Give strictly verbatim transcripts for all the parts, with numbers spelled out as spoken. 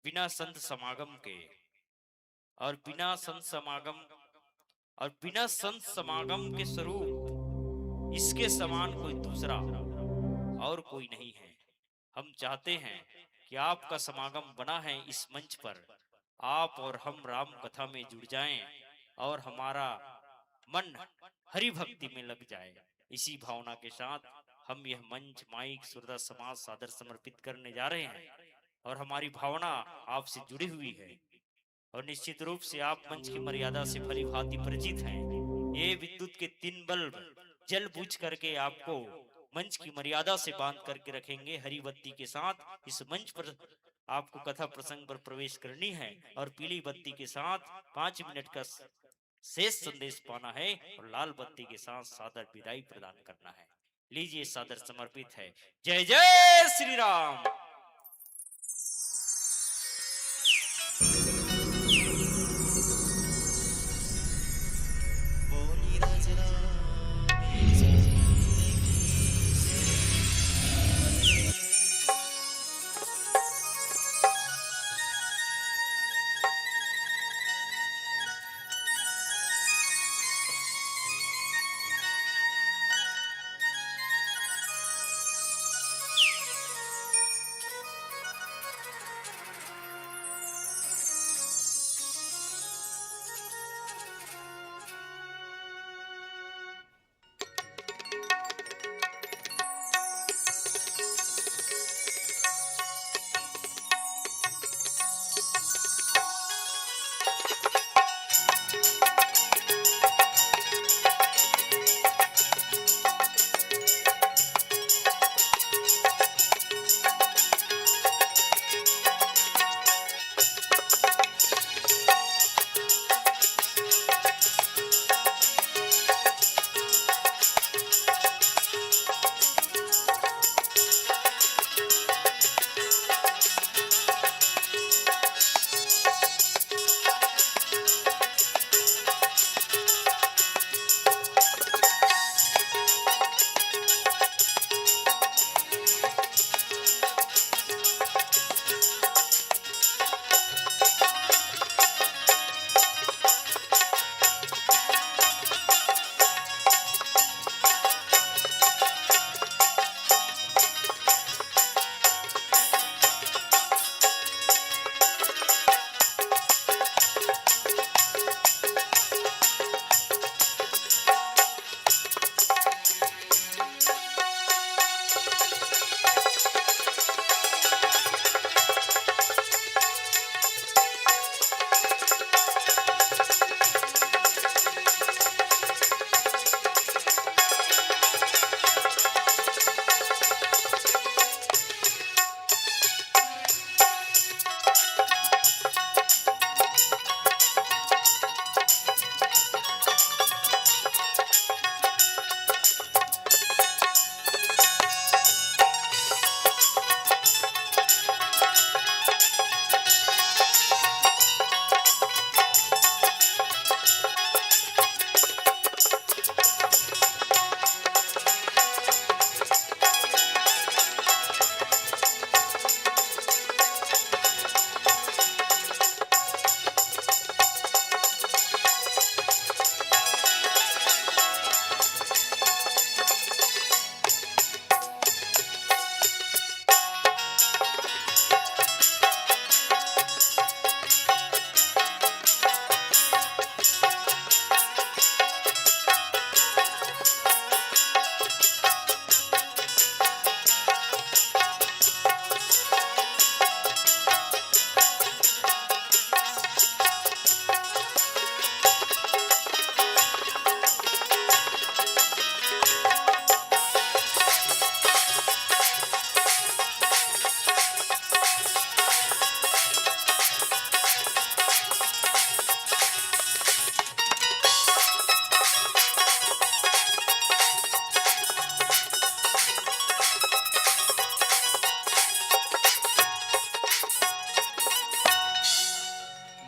बिना संत समागम के, और बिना संत समागम, और बिना संत समागम के स्वरूप इसके समान कोई दूसरा और कोई नहीं है। हम चाहते हैं कि आपका समागम बना है इस मंच पर, आप और हम राम कथा में जुड़ जाएं और हमारा मन हरि भक्ति में लग जाए। इसी भावना के साथ हम यह मंच माइक सुरदास समाज सादर समर्पित करने जा रहे हैं और हमारी भावना आपसे जुड़ी हुई है। और निश्चित रूप से आप मंच की मर्यादा से भली भांति परिचित हैं। ये विद्युत के तीन बल्ब जल बूझ करके आपको मंच की मर्यादा से बांध करके रखेंगे। हरी बत्ती के साथ इस मंच पर आपको कथा प्रसंग पर प्रवेश करनी है और पीली बत्ती के साथ पांच मिनट का शेष संदेश पाना है और लाल बत्ती के साथ सादर विदाई प्रदान करना है। लीजिए, सादर समर्पित है। जय जय श्री राम।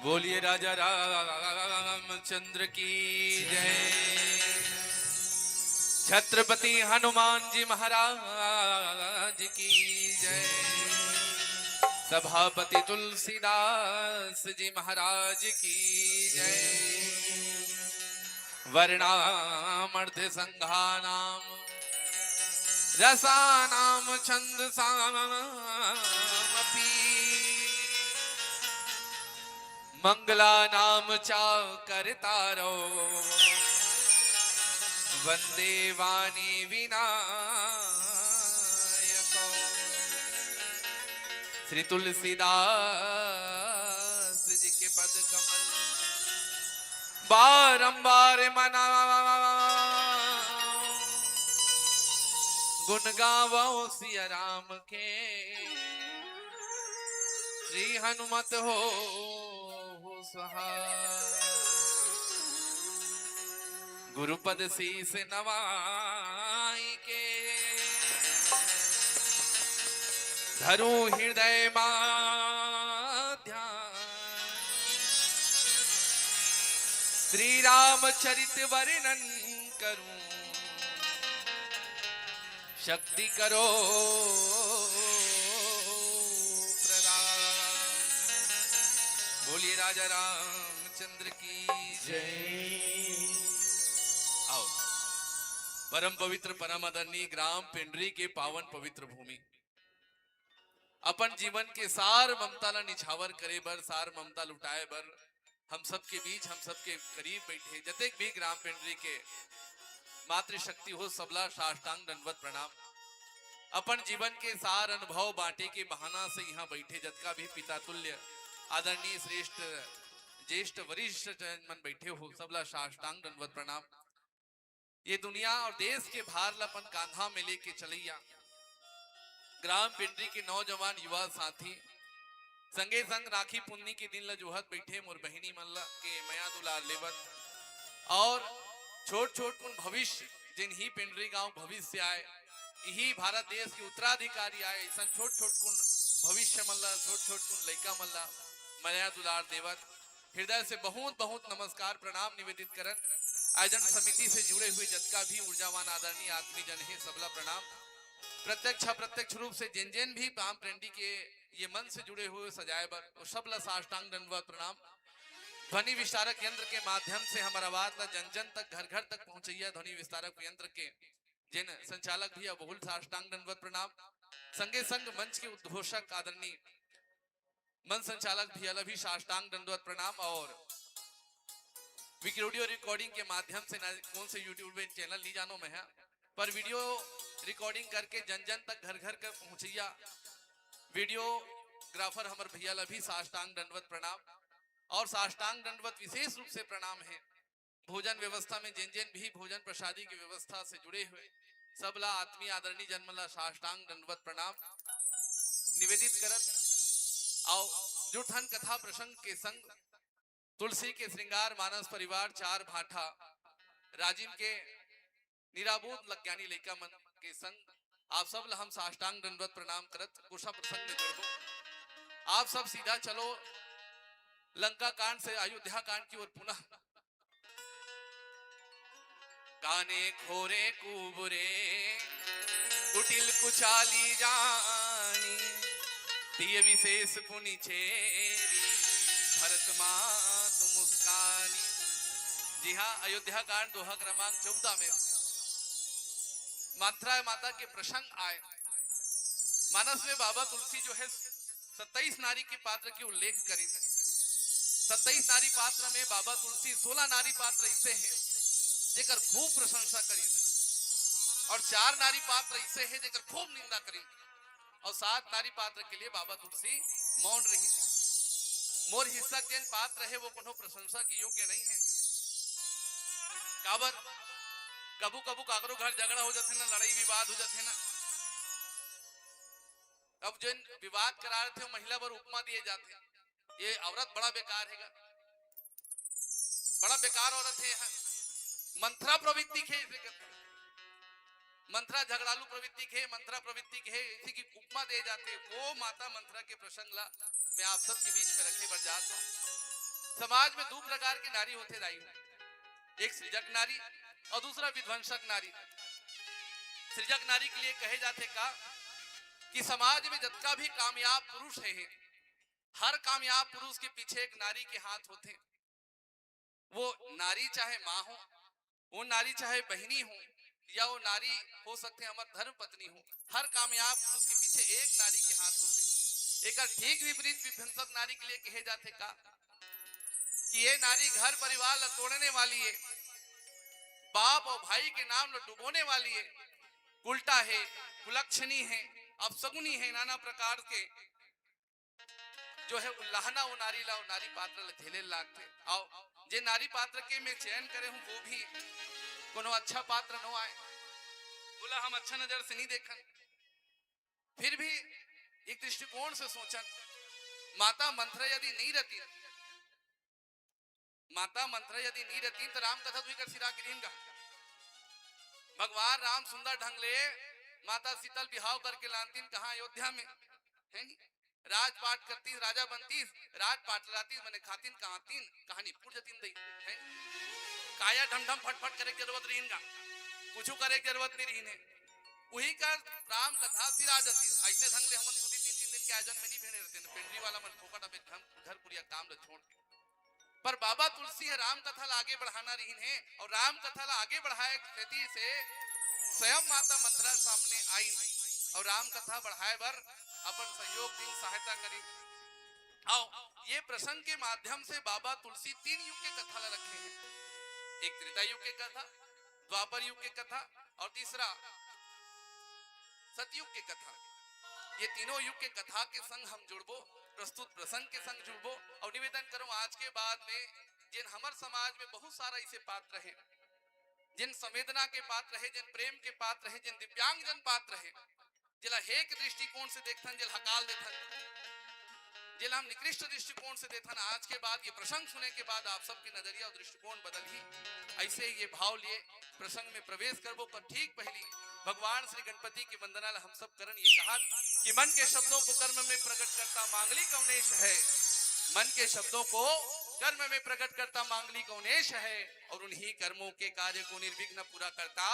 बोलिए राजा रामचंद्र की जय, छत्रपति हनुमान जी महाराज की जय। सभापति तुलसीदास जी महाराज की जय। वर्णामर्ध संघानाम रसानाम छंदसामपि मंगलानाम चा कर्तारौ वंदे वाणी विनायकौ। श्री तुलसीदास जी के पद कमल बारंबार मना गुण गावो सिया राम के। श्री हनुमत हो हो सहाय। गुरुपद शीस नवाई के धरू हृदय मा ध्यान। श्री रामचरित वर्णन करूं शक्ति करो प्रदान। बोलिए राजा रामचंद्र की जय। आओ, परम पवित्र, परम आदरणीय ग्राम पेंडरी के पावन पवित्र भूमि, अपन जीवन के सार ममता ला निछावर करे बर, सार ममता लुटाए बर हम सबके बीच, हम सबके करीब बैठे जतेक भी ग्राम पेंडरी के मातृशक्ति हो, सबला साष्टांग दंडवत प्रणाम। अपन जीवन के सार अनुभव बांटे के बहाना से यहाँ बैठे जतका भी पिता तुल्य आदरणीय श्रेष्ठ ज्येष्ठ वरिष्ठ जन मन बैठे हो, सबला साष्टांग दंडवत प्रणाम। ये दुनिया और देश के भार ला अपन कांधा में लेके चलैया ग्राम पेंडरी के नौजवान युवा साथी, संगे संग राखी पुन्नी के दिन ला जोहत बैठे मोर बहिनी मन ला के मया दुलार लेवत, और छोट छोट कुन भविष्य, जिन ही पेंडरी गांव भविष्य आए, यही भारत देश के उत्तराधिकारी आए, ऐसन छोट छोट कुन भविष्य मन ला, छोट छोट कुन लइका मन ला मया दुलार देवत, हृदय से बहुत बहुत नमस्कार प्रणाम निवेदित करत, आयोजन समिति से जुड़े हुए जतका भी ऊर्जावान आदरणीय आत्मीय जन हे, सबला प्रणाम। प्रत्यक्ष अप्रत्यक्ष रूप से जेन जेन भी ग्राम पेंडरी के ये मंच से जुड़े हुए सजाए बर, वो सबला साष्टांग दंडवत प्रणाम। ध्वनि विस्तारक यंत्र के माध्यम से हमर आवाज ला जन जन तक, घर घर तक पहुंचैया ध्वनि विस्तारक यंत्र के जिन संचालक भैया बहुल साष्टांग दंडवत प्रणाम। संगे संग मंच के उद्घोषक आदरणीय मंच संचालक भैया ला भी साष्टांग दंडवत प्रणाम। और वीडियो रिकॉर्डिंग के माध्यम से ना, कौन से YouTube में चैनल नहीं जानो मैं है, पर वीडियो रिकॉर्डिंग करके जन जन तक, घर घर के पहुंचैया वीडियोग्राफर हमर भैया ला भी साष्टांग दंडवत प्रणाम। और साष्टांग दंडवत विशेष रूप से प्रणाम है भोजन व्यवस्था में जेन जेन भी भोजन प्रसादी की व्यवस्था से जुड़े हुए सबला आत्मीय आदरणीय जन मन ला साष्टांग दंडवत प्रणाम निवेदित करत, आओ जुठन कथा प्रसंग के संग तुलसी के श्रृंगार मानस परिवार चार भाठा राजिम के निराबोध लज्ञानी लइका मन के संग आप सब ला हम साष्टांग दंडवत प्रणाम करत गोसा प्रसंग में जोड़बो। आप सब सीधा चलो लंका कांड से अयोध्या कांड की ओर पुनः। काने खोरे कुबुरे कुटिल कुचाली जानी, तिय विशेष पुनि छेरी भरत मातु मुस्कानी। जी हाँ, अयोध्या कांड दोहा क्रमांक चौदह में मंथरा माता के प्रसंग आए। मानस में बाबा तुलसी जो है सत्ताईस नारी के पात्र के उल्लेख करिन। सत्ताईस नारी पात्र में बाबा तुलसी सोलह नारी पात्र ऐसे हैं जेकर खूब प्रशंसा करिन, और चार नारी पात्र ऐसे हैं जेकर खूब निंदा करिन, और सात नारी पात्र के लिए बाबा तुलसी मौन रही। मोर हिस्सा के जेन पात्र है वो कोनो प्रशंसा के योग्य नहीं है। काबर कभू कभू काकरो घर झगड़ा हो जाथे ना, लड़ाई विवाद हो जाथे ना, अब जेन विवाद करा रहे थे, महिला बर उपमा दिए जाथे, ये औरत बड़ा बेकार हेगा, बड़ा बेकार औरत है। यहाँ मंथरा प्रवृत्ति के इसे कहते हैं। मंथरा झगड़ालू प्रवृत्ति के, मंथरा प्रवृत्ति के है, इसी की उपमा दे जाते हैं। वो माता मंथरा के प्रसंग ला मैं आप सबके बीच में रखे बर जात हूँ। समाज में दो प्रकार की नारी होते दाई, एक सृजक नारी और दूसरा विध्वंसक नारी। सृजक नारी के लिए कहे जाते का कि समाज में जतका भी कामयाब पुरुष हे, हर कामयाब पुरुष के पीछे एक नारी के हाथ होथे। वो नारी चाहे माँ हो, वो नारी चाहे बहिनी हो, या वो नारी हो सकथे हमर धर्म पत्नी हो, हर कामयाब पुरुष के पीछे एक नारी के हाथ होथे। एकर ठीक विपरीत विध्वंसक नारी के लिए कहे जाथे का कि ये नारी घर परिवार ला तोड़ने वाली हे, बाप और भाई के नाम ला डुबोने वाली हे, उल्टा हे, कुलक्षणी हे, अपशगुनी हे, नाना प्रकार के जो हे उल्लाहना वो नारी ला, वो नारी पात्र ला झेले लागथे। अउ जे नारी पात्र के मैं चयन करे हूँ, वो भी कोनो अच्छा पात्र नो आए, वोला हम अच्छा नजर से नहीं देखन। फिर भी एक दृष्टिकोण से सोचन, माता मंथरा यदि नहीं रहती, माता मंथरा यदि नहीं रहती, तो राम कथा दुई कर सिरा गिरिन गा। भगवान राम सुंदर ढंग ले माता सीता ल बिहाव करके लानतिन कहाँ? अयोध्या में, है नी? राजपाट करतीस, राजा बनतीस, राजपाट लातीस, मने खातिन, कहातिन, कहानी पूर जतिन दई, है नी? काया ढमढम फटफट करे के जरूरत रहिन गा, कुछ करे के जरूरत नहीं रहिन हे। वही कर राम कथा सिरा जतिस। ऐसने ढंग ले हमन दू दिन, तीन, तीन दिन के आयोजन में नहीं भेने रहते, पेंडरी वाला मन फोकट अब घर कुरिया काम ल छोड़ के। पर बाबा तुलसी ह राम कथा ला आगे बढ़ाना रहिन हे, अउ राम कथा ला आगे बढ़ाए के सेती से स्वयं माता मंथरा सामने आइन, अउ राम कथा बढ़ाए बर अपन सहयोग दिन, सहायता करिन। अउ ये प्रसंग के माध्यम से बाबा तुलसी तीन युग के कथा ला रखे हे, एक त्रेता युग के कथा, द्वापर युग के कथा, अउ तीसरा सतयुग के कथा। ये तीनों युग के कथा के संग हम जुड़बो, प्रस्तुत प्रसंग के संग जुड़बो, अउ निवेदन करूं, आज के बाद में जेन हमर समाज में बहुत सारा ऐसे पात्र हे, जेन संवेदना के पात्र हे, जेन प्रेम के पात्र हे, जेन दिव्यांगजन पात्र हे, जेला हेक दृष्टिकोण से देखथन, जेला हकाल देथन, जेला हम निकृष्ट दृष्टिकोण से देखथन, आज के बाद, ये प्रसंग सुने के बाद आप सबके नजरिया अउ दृष्टिकोण बदलही। ऐसे ये भाव लिए प्रसंग में प्रवेश करबो, पर ठीक पहली भगवान श्री गणपति की वंदना ला हम सब करन, ये कहा कि मन के शब्दों को कर्म में प्रकट करता मांगलिक अवनेश है, मन के शब्दों को कर्म में प्रकट करता मांगलिक अवनेश है, और उन्हीं कर्मों के कार्य को निर्विघ्न पूरा करता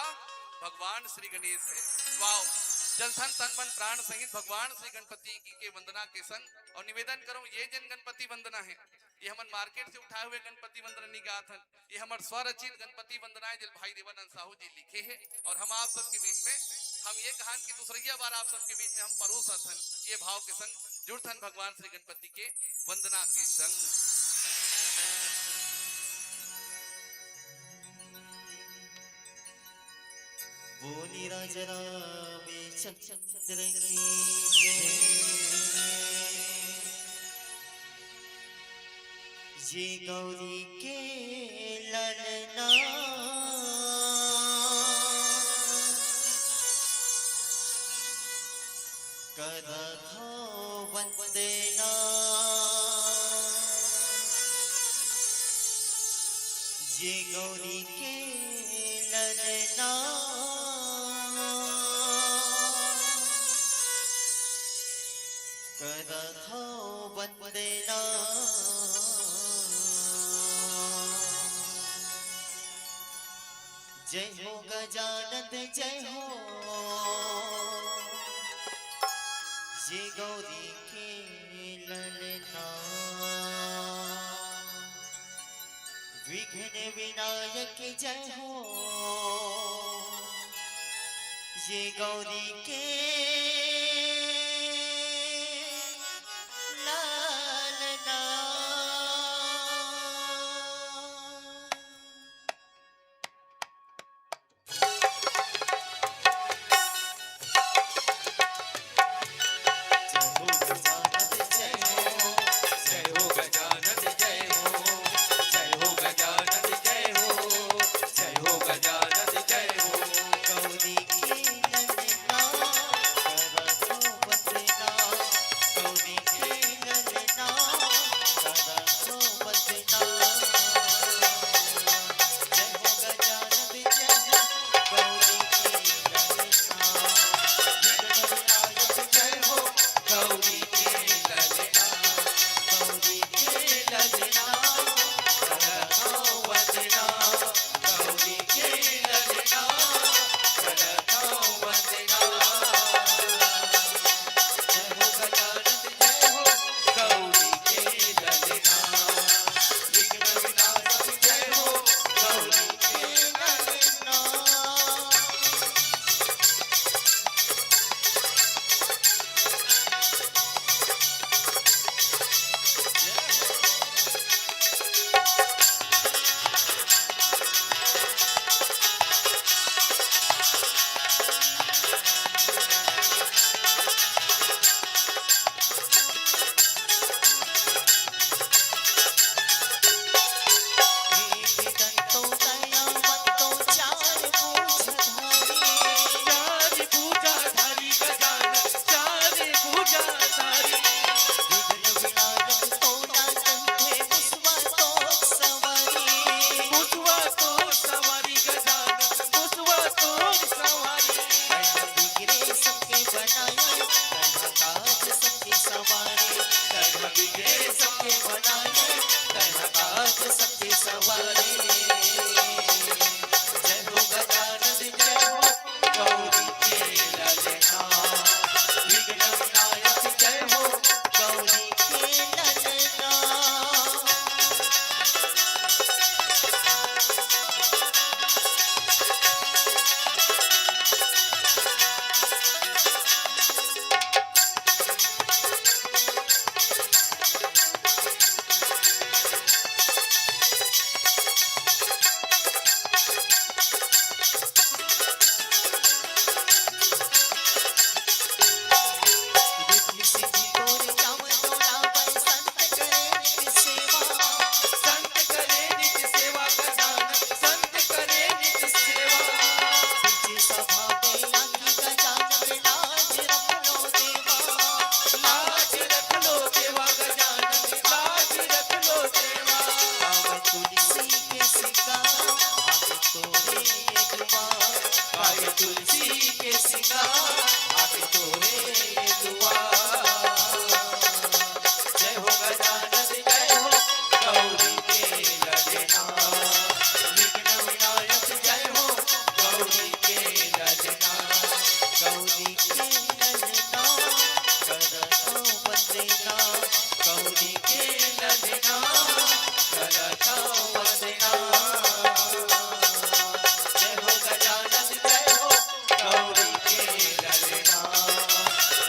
भगवान श्री गणेश है। वाओ, जल धन तन मन प्राण सहित भगवान श्री गणपति की के वंदना के संग, और निवेदन करूं, ये जन गणपति वंदना है, ये हमन मार्केट से उठाए हुए गणपति वंदना नहीं गात हन, ये हमर स्वरचित गणपति वंदना है, जेल भाई देवानंद साहू जी लिखे हैं, और हम आप सबके बीच में, हम ये कहन कि दूसरैया बार आप सबके बीच में हम परोसत हन, ये भाव के संग जुड़थन भगवान श्री गणपति के वंदना के संग। बोली राजा रामचंद्र की जय। ये गौरी के ललना करत हौं वंदना। ये गौरी के ललना करत हौं वंदना। जय हो गजानन जय हो, ये गौरी के ललना। विघ्न विनायक जय हो, ये गौरी के ललना। सबके भलाई, करा काज सबके सवारी। जय हो गजानन, जय हो गौरी के ललना।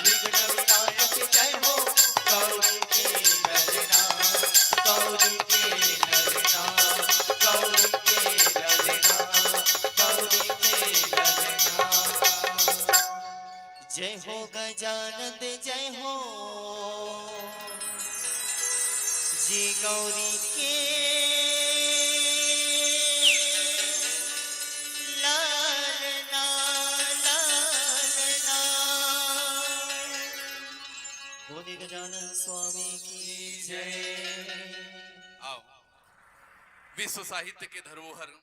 विघ्न विनायक, जय हो गौरी के ललना। जय हो गजानंद, जय हो जी गौरी के लालना, लालना। बोले गजानन स्वामी की जय। आओ, विश्व साहित्य के धरोहर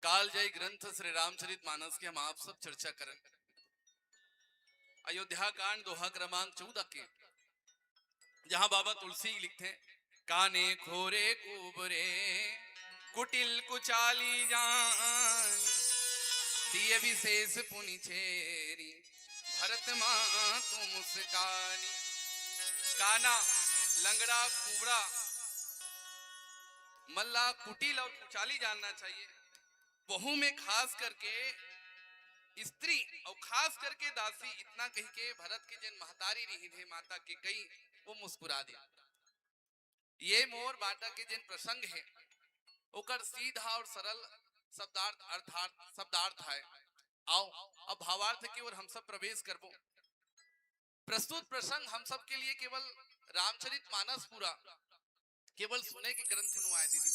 कालजयी ग्रंथ श्री रामचरित मानस के हम आप सब चर्चा करन। अयोध्या कांड दोहा क्रमांक चौदह के, जहां बाबा तुलसी लिखथे, "काने खोरे कुबरे कुटिल कुचाली जान, तिय विशेष पुनि छेरी, भरत मातु मुस्कानी।" काना, लंगड़ा, कुबड़ा, मल्ला, कुटिल और कुचाली जानना चाहिए। वहू में खास करके स्त्री और खास करके दासी, इतना कह के भरत के जेन महतारी रहिन हे माता कैकई, वो मुस्कुरा दे। ये मोर बाटा के जेन प्रसंग है, ओकर सीधा और सरल शब्दार्थ, अर्थार्थ, शब्दार्थ है। आओ, अब भावार्थ की ओर हम सब प्रवेश करबो। प्रस्तुत प्रसंग हम सब के लिए केवल रामचरित मानस पूरा केवल सुने के ग्रंथ नो आय दीदी,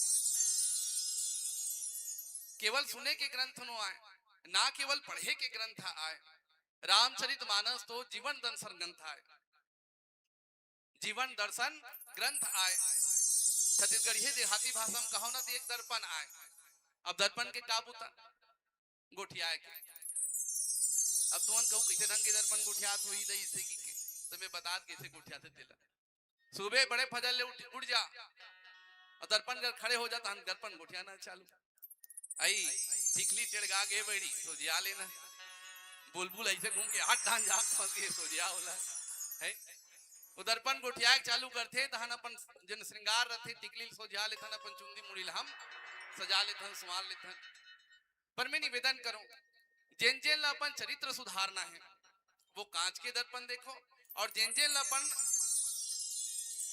केवल सुने के ग्रंथ नो आय, ना केवल पढ़े के ग्रंथ आय। रामचरित मानस तो जीवन दर्शन ग्रंथ आय, जीवन दर्शन ग्रंथ आय। छत्तीसगढ़िया देहाती भाषा में कहो ना तो एक दर्पण आय। अब दर्पण के का बुता? गोठियाए के। अब तुमन कहू, "कैसे ढंग के दर्पण गोठियात होही दई से की के?" तो मैं बतात कैसे गोठियाथे तेला। सुबह बड़े फजर ले उठ, उठ जा, और दर्पण कर खड़े हो जा, तहन दर्पण गोठियाना चालू। आई, टिकली टेड़गा गे बड़ी, सोझिया लेना। बुलबुल ऐसे घूम के हाथ डाल जा, फंस गए, सोझिया होला। है? वो दर्पण गोठिया के चालू करथे, तहन अपन जेन श्रृंगार रथे, टिकली ल सोझिया लेथन, अपन चुंदी मुड़ी ल हम सजा लेथन, संवार लेथन। पर मैं निवेदन करूं, जेन जेन ला अपन चरित्र सुधारना है, वो कांच के दर्पण देखो, और जेन जेन ला अपन,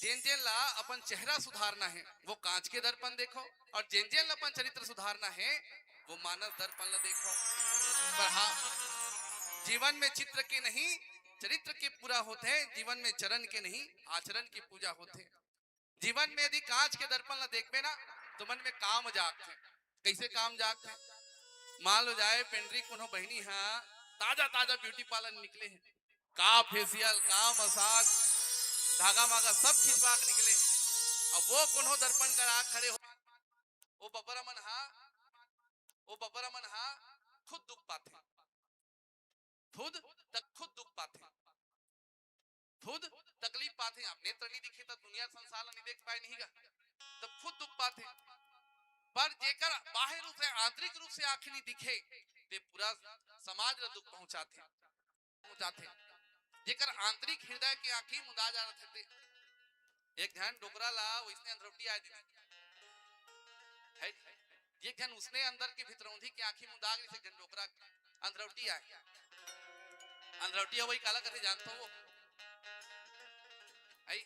जेन जेन ला अपन चेहरा सुधारना है, वो कांच के दर्पण देखो, और जेन जेन ला अपन चरित्र सुधारना है, वो मानस दर्पण ला देखो। पर हाँ, जीवन में चित्र के नहीं, चरित्र के पूरा होथे, जीवन में चरण के नहीं, आचरण के पूजा होथे। जीवन में यदि कांच के दर्पण ला देखबे ना, तो मन में काम जागथे। कैसे काम जागथे? मान लो जाए पेंड्री कोनो बहिनी हा ताजा ताजा ब्यूटी पार्लर निकले हे, का फेशियल, का मसाज, धागा मागा सब खिंचवा के निकले हे। अब वो कोनो दर्पण कर आग खड़े हो, वो बबरा मन हा, वो बबरा मन हा खुद दुख पाथे, खुद तक खुद दुख पाथे। खुद तकलीफ पाथे। अब नेत्र नहीं दिखे त दुनिया संसार ला नहीं देख पाए, नहीं गा, तब खुद दुख पाथे। पर जेकर बाहर रूप से, आंतरिक रूप से आंखी नहीं दिखे, ते पूरा समाज ला दुख पहुंचाथे, पहुंचाथे। जेकर आंतरिक हृदय के आंखी मुंदा जा रथे ते। एक झन डोकरा ला वैसने अंधरौटी आए दीदी, है, एक झन उसने अंदर के भितरौंधी के आंखी मुंदा गई से, एक झन डोकरा अंधरौटी आए। अंधरौटी अवई काला कथे जानथो वो? आई,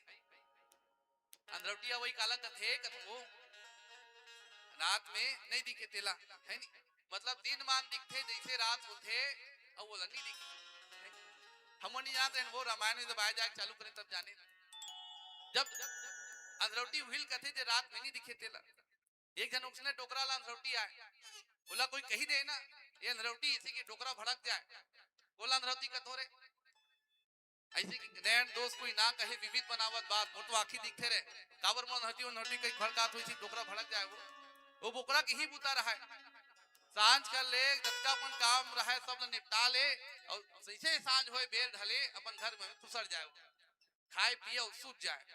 अंधरौटी अवई काला कथे, कथो वो रात में नहीं दिखे तेला, है नी? मतलब दिन मान दिखथे जैसे रात होथे, अउ वो नहीं दिखे। हमन नहीं जानते हैं, वो रामायण में जब आए जाए चालू करें तब जाने। जब अंधरौटी उहिल कथे जे रात में नहीं दिखे तेला, एक झन उसने डोकरा ला अंधरौटी आए, ओला कोई कही दे ना, ये अंधरौटी इसी की डोकरा भड़क जाए, ओला अंधरौटी कथो रे। ऐसे कि नैन दोष कोई ना कहे, विविध बनावत बात, मोर तो आंखी दिखथे रे, काबर मोर अंधरौटी, अंधरौटी कहीं भड़कात होई, इसी डोकरा भड़क जाए वो। वो बोकरा के ही बुता रहा है। सांझ कर ले, जतका अपन काम रहा है, सब ल निपटा ले, और जैसे सांझ होए, बेर ढले, अपन घर में खुसर जाए वो। खाए पिए और सूत जाए।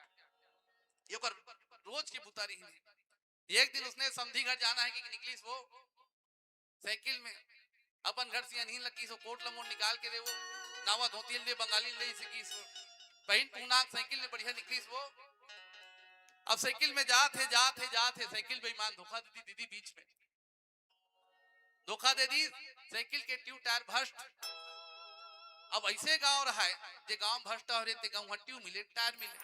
ये ओकर रोज की बुता रही है। एक दिन उसने समधी घर जाना है कि निकलिस वो साइकिल में, अपन घर से अनहीन लगी सो कोट लमोट निकाल के दे वो, नावा धोती ले बंगाली ले इसे की सो, पहन पूना साइकिल में बढ़िया निकलिस वो। अब साइकिल में जात है, जात है, जात है, साइकिल बेईमान धोखा दे दी दीदी बीच में, धोखा दे दी, साइकिल के ट्यूब टायर भ्रष्ट। अब ऐसे गांव रहा है, जे गांव भ्रष्ट हो रहे ते गांव ट्यूब मिले, टायर मिले।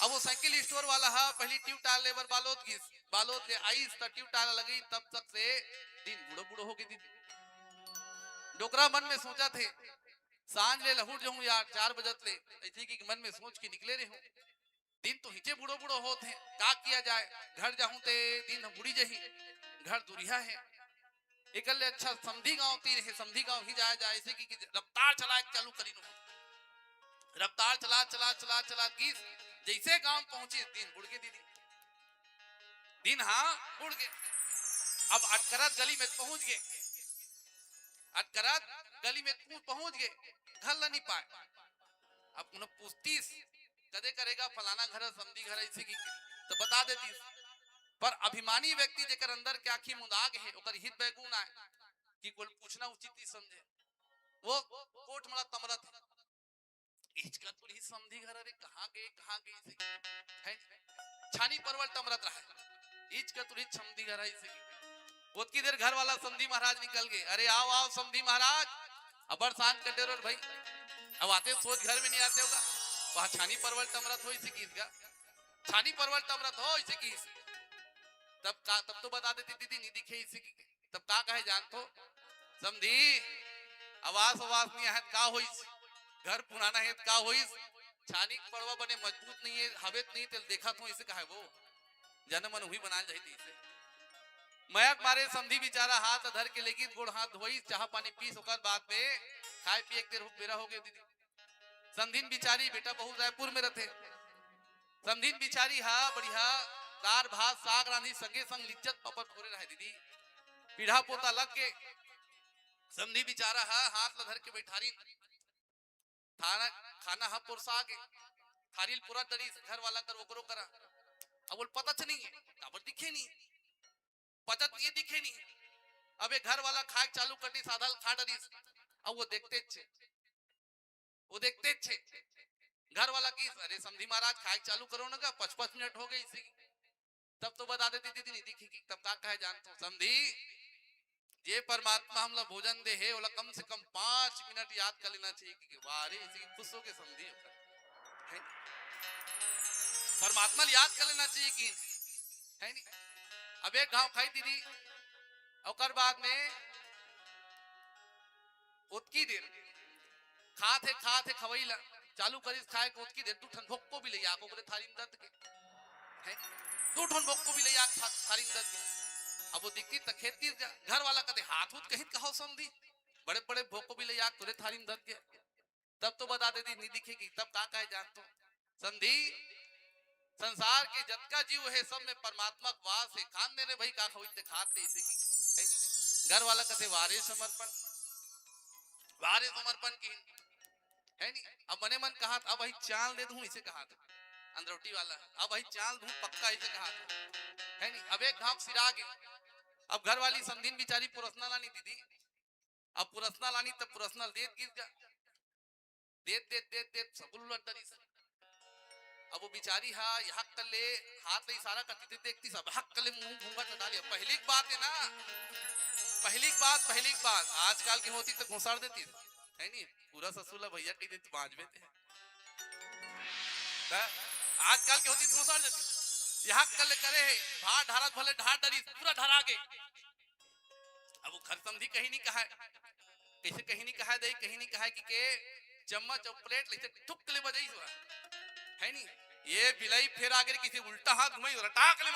अब वो साइकिल स्टोर वाला हा पहली ट्यूब टायर लेबर बालोद गिस, बालोद ले आइस त ट्यूब टायर लगी, तब तक से दिन बूढ़ो बूढ़ो हो गई दीदी। डोकरा मन में सोचा थे, सांझ ले लहुट जाऊं यार, चार बजत ले, ऐसे की मन में सोच के निकले रहे हूं। दिन तो हिचे बूढ़ो बूढ़ो होत हे, का किया जाए, घर जाहूं ते दिन ह बुड़ी जही, घर दुरिहा हे। एकर ले अच्छा समधी गांव तीर हे, समधी गांव ही जाया जाए, ऐसे की, की रफ्तार चलाए के चालू करी नो। रफ्तार चला, चला, चला, चला गिस, जैसे गांव पहुंची, दिन बुड़ गे दीदी, दिन हा बुड़ गे। अब अटकरत गली में पहुंच गे, अटकरत गली में पहुंच गे, घर ला नहीं पाए। अब उन्हें पूछतीस, "कदे करेगा फलाना घर, समधी घर, ऐसे की?" तो बता देतीस। पर अभिमानी व्यक्ति जेकर अंदर के आंखी मुंदा गे हे, ओकर हित बैगुन आए कि कोई पूछना उचित नहीं समझे। वो कोट मला तमरत हे, "इचका तुरही समधी घर रे, कहाँ गे, कहाँ गे?" ऐसे है, छानी परवल तमरत रहा है, "इचका तुरही समधी घर है," ऐसे। ओतकी देर घर वाला समधी महाराज निकल गे। "अरे आओ, आओ समधी महाराज, अबर सांझ कटे रो भाई।" अब आते सोच घर में नहीं आते होगा, वहां छानी परवल तमरत हो इसे किस गा, छानी परवल तमरत हो इसे किस। तब का, तब तो बता देती दीदी नहीं दिखे इसे की। तब का कहे जानथो, समधी, आवास आवास नहीं है का होइस, घर पुराना है का होइस, छानी परवा बने मजबूत नहीं है, हवेत नहीं तेल देखा थो इसे कहे वो। जन मन हुई बना जाई थी इसे। मया के मारे समधी बिचारा हाथ धर के लेकिन गोड़ हाथ धोई, चाह पानी पीस, ओकर बाद में खाए पिए के देर हो, बेरा हो गए दीदी। समधिन बिचारी बेटा बहुत रायपुर में रहते। समधिन बिचारी हा बढ़िया दार भात साग रांधी, संगे संग लिज्जत पापड़ फोरे रहे दीदी। पीढ़ा पोता लग के समधी बिचारा हा हाथ ला धर के बैठारी। थाना, खाना हा पुरसा गे, थारी ल पूरा डरिस घर वाला कर ओकरो करा। अब बोल पता च नहीं है, काबर दिखे नहीं, पता ये दिखे नहीं। अब ये घर वाला खाए चालू कर दिस, आधा ल खा डरिस। अब वो देखते छे, वो देखते छे। घर वाला की, "अरे समधी महाराज, खाए चालू करो ना का, पाँच पाँच मिनट हो गए इसे।" तब तो बता देती दीदी नहीं दिखी कि तब का कहे जानथो, समधी, जे परमात्मा हमला भोजन दे हे, ओला कम से कम पाँच मिनट याद कर लेना चाहिए कि वाह रे, इसे खुश हो के समधी ओकर। है? परमात्मा ल याद कर लेना चाहिए कि, है नी? अब एक घाव खाई दीदी, ओकर बाद में ओतकी देर खात हे, खात हे खवई ला चालू करिस खाए के, ओतकी देर दू ठन भोक्को बिलैया आके ओकरे थारी में दत गे। है? दू ठन भोक्को बिलैया आके था-, थारी में दत गे। अब वो दिखती त खेत गिर जा, घर वाला कथे, "हाथ हुत कहित कहो समधी, बड़े बड़े भोक्को बिलैया आके तोरे थारी में दत गे।" तब तो बता देती, नहीं दिखेगी, तब का कहे जानथो, समधी, संसार के जतका जीव हे, सब में परमात्मा के वास हे। खान दे रे भाई, का खवई ते खात ते इसे की। है नी? घर वाला कथे, "वारे समर्पण, वारे समर्पण की।" है नी? अब मने मन कहात, "अब भाई चाल दे दूं," इसे कहात अंदरौटी वाला, "अब भाई चाल दूं पक्का," इसे कहात, है नी? अब एक घाव सिरा गे। अब घर वाली समधिन बिचारी पुरसना लानी दीदी, अब पुरसना लानी तब पुरसना देत गिर जा, देत देत देत देत सबुल उलट डरिस। अब वो बिचारी हा यहां कर ले हाथ ले इशारा करती थी, देखती सब हक कर ले मुंह घूंघट हटा लिया। पहली की बात है ना, पहली की बात, पहली की बात आजकल की होती तो घुसाड़ देती, है नी? पूरा ससुर ला भैया कही देती, बांझबे ते। त आजकल की होती तो घुसाड़ देती। यहां कर ले करे है, भार ढारत भले ढार डरी, पूरा ढरा गे। अब वो घर समधी कहीं नहीं कहा है, कैसे कहीं नहीं कहा है, दई कहीं नहीं कहा है कि के चम्मच और प्लेट लेते ठुक ले बजाई हुआ, है नी? ये बिलाई फेर आगे किसी उल्टा हाथ घुमाई, रटाक ले।